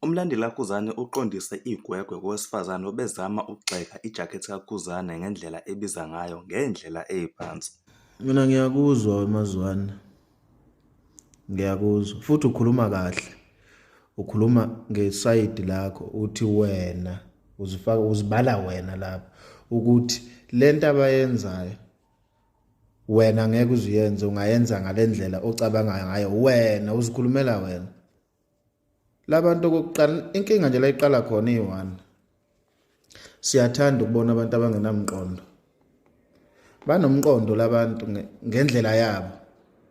Umlandeli kaKhuzani uqondise igwegwe kowesifazane obezama ukugxeka ijakhethi kaKhuzani ngendlela ebiza ngayo ngendlela eziphansi. Mina ngiyakuzwa wemazwane. Ngiyakuzwa futhi ukhuluma kahle. Ukhuluma ngesayidi lakho uthi wena uzifaka uzibala wena lapha ukuthi lento abayenzayo wena ngeke uziyenze ungayenza ngalendlela ocabanga ngayo wena uzikhulumela wena. Labantu okokuqala inkinga nje la iqala khona iyi-one. Siyathanda ukubona abantu abangenamqondo. Banomqondo labantu ngendlela yabo.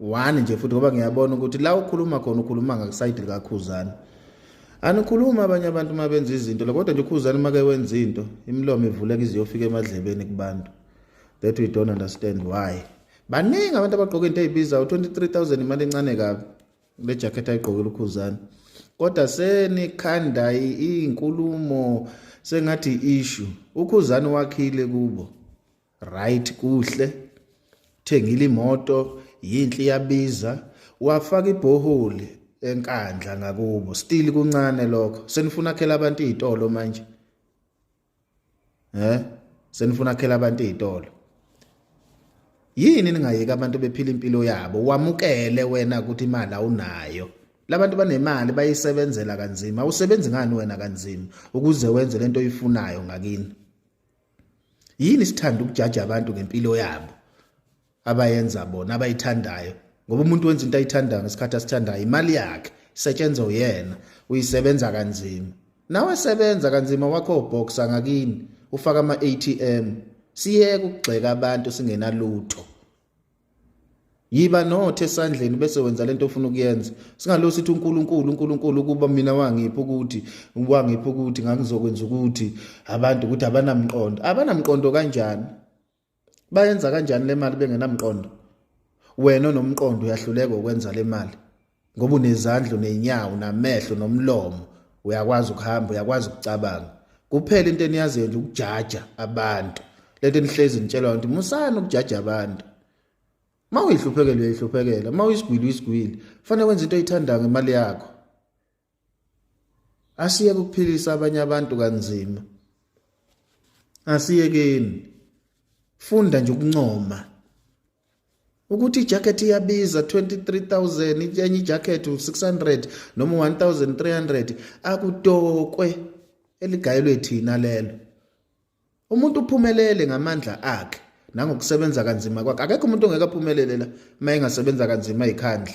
One nje futhi ngoba ngiyabona ukuthi la ukhuluma khona ukhuluma ngakusayidi likaKhuzani. Anikhuluma abanye abantu uma benza izinto la kodwa nje uKhuzani uma ke wenza into imilomo ivuleka ize iyofika emadlebeni kubantu. That we don't understand why. Baningi abantu abagqoka into ezibizayo 23000 imali encane kabi. Le jacket ayigqokile uKhuzani. Kodwa senikhanda izinkulumo sengathi issue. UKhuzani wakhile kubo. Right kuhle. Thengile imoto, yinhle iyabiza. Wafaka ibhoholi enkandla ngakubo. Still kuncane lokho. Senifuna khela abantu izitolo manje. Eh? Senifuna akhela abantu izitolo. Yini ningayeki abantu bephila impilo yabo? Wamukele wena ukuthi imali awunayo. Labantu banemali bayisebenzela kanzima. Awusebenzi ngani wena kanzima ukuze wenze lento oyifunayo ngakini? Yini sithanda ukujaja abantu ngempilo yabo abayenza bona abayithandayo ngoba umuntu wenza into ayithandayo ngesikhathi asithandayo imali yakhe isetshenzwa uyena uyisebenza kanzima nawe sebenza kanzima wakho boxer ngakini ufaka ama ATM siyeke ukugxeka abantu singenalutho yiba nothe esandleni bese wenza lento ofuna ukuyenza singalo sithi uNkulunkulu uNkulunkulu ukuba mina wangipha ukuthi wangipha ukuthi ngangizokwenza ukuthi abantu ukuthi abanamqondo abanamqondo kanjani bayenza kanjani le mali bengenamqondo wena onomqondo uyahluleka ukwenza le mali ngoba unezandla unenyawo namehlo nomlomo uyakwazi ukuhamba uyakwazi ukucabanga kuphela into eniyaziyo nje ukujaja abantu lento enihlezi nitshelwa ukuthi musani ukujaja abantu uma uyihluphekela uyayihluphekela uma uyisigwili uyisigwili kufanele wenze into oyithandayo ngemali yakho Asiyeke ukuphilisa abanye abantu kanzima. Asiyekeni. Funda nje ukuncoma. Ukuthi ijacket iyabiza 23000 enye ijacket u600 noma 1300 akutokwe eligayelwe thina lelo. Umuntu uphumelele ngamandla akhe nangokusebenza kanzima kwakhe. Akekho umuntu ongeke aphumelele la uma engasebenza kanzima ikhandla.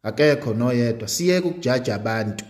Akekho noyedwa. Siyeke ukujaja abantu.